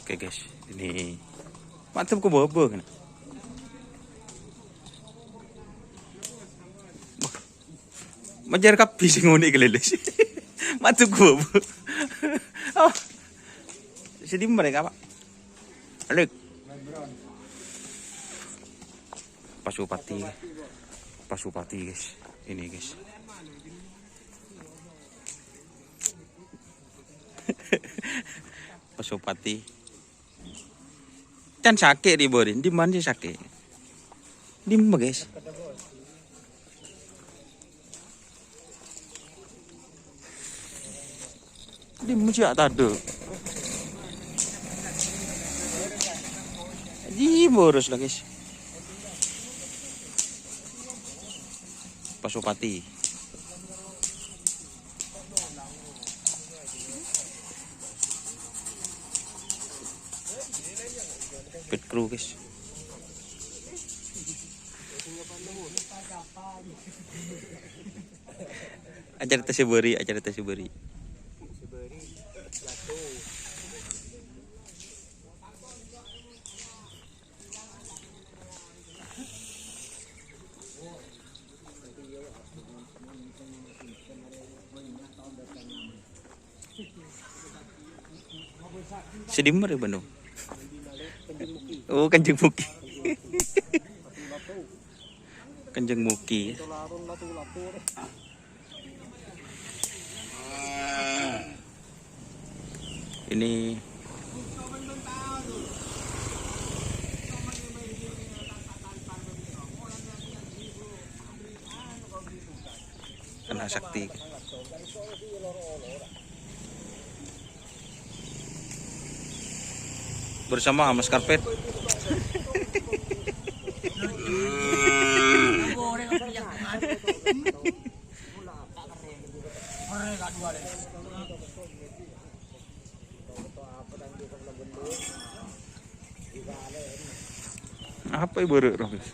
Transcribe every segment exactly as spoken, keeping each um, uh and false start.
Oke, guys, ini mantep ke bawah kan. Majar kabbhi sing ngonek keleles. Mantep ke bawah. Oh. Sedih mereka, Pak. Alik. Pasupati. Pasupati, guys. Ini, guys. Pasupati. Can sakè' di bawah, dimma sè sakè'? Dimma, guys? Dimma sè tadâ'? Di boros lah, guys. Pasupati. Pit kru, guys. Acara tes beri, acara tes beri. Sè dimma rè, Bandung? Oh, Kanjeng Muki. Kanjeng Muki. Ini kena sakti. Bersama Mas Karpet. Apa ibu rek, Rofis?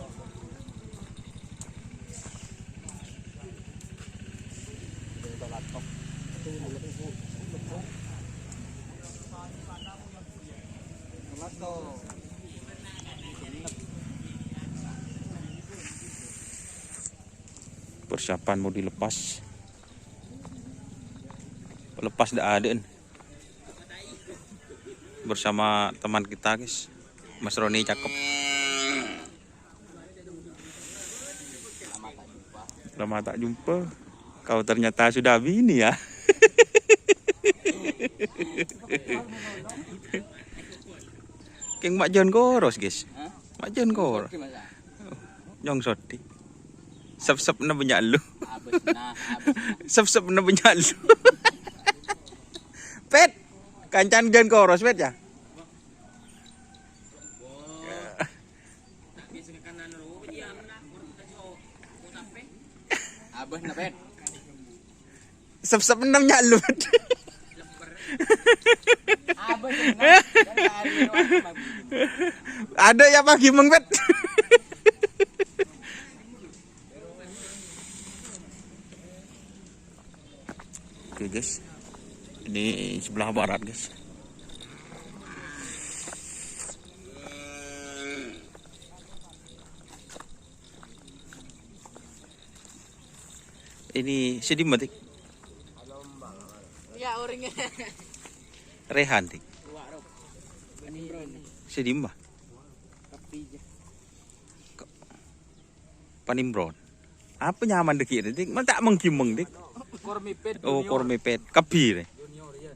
Persiapan mau dilepas. Lepas dah ada. Bersama teman kita, guys. Mas Roni cakep. Lama tak jumpa. Kau ternyata sudah bini ya. Keng Mak Jon Koros, guys. Hah? Mak Jon Koros. Gimana? Nyong sodi. Sep-sepna bânnya' lu. Abâs, nah, abâs, nah. Sep-sepna bânnya' lu. Pet, kancana Jon Koros, Pet, ya? Abâs, nah, Pet. Sep-sepna bânnya' lu, Pet. Abâs, nah. Ada ya pagi meng, Pet. Oke, guys. Ini sebelah barat, guys. Ini sè dimma, Dik? Ya, orangnya. Rehan, Dik. Sè dimma? Panimron. Apa nyamana dhâggi' rè, Dik? Menta' menggi-meng, Dik. Kormipet. Oh, Junior. Kormipet. Kabbhi rè. Junior, iya.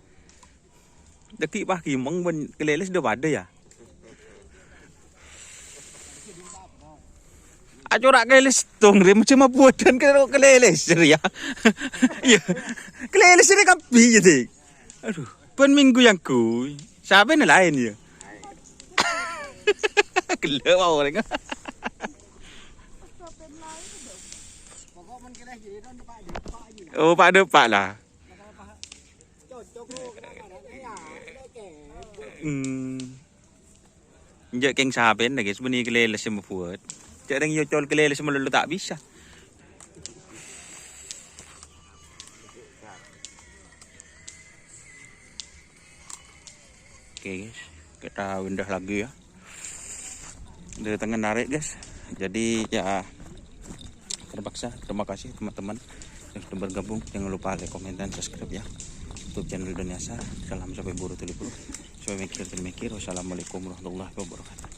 Dhâggi' pas gi-meng bân kalèlès dâ' padâ, ya? Acora' kalèlès tong rè, macem abuwâdhân karo kalèlès rè, ya. Iya. Kalèlès rè kabbhi, ya, Dik. Adhu, bân minggu yang kui. Sapèna laèn, ya? Ghellâ' wae orèng. Oh, padâ, Pak, lah. Hmm. Enjâ' kèng sapèna, guys, bânnè kalèlès sè mabuwât. Jhâ' rèng nyocol kalèlès malolo ta' bisa. Oke, guys. Kita pindah lagi ya. Dari tengah narik, guys. Jadi ya terpaksa. Terima kasih teman-teman yang sudah bergabung. Jangan lupa like, comment, dan subscribe ya. YouTube channel Indonesia. Salam sampai buru tuli buru. Sampai mikir dan mikir. Wassalamualaikum warahmatullahi wabarakatuh.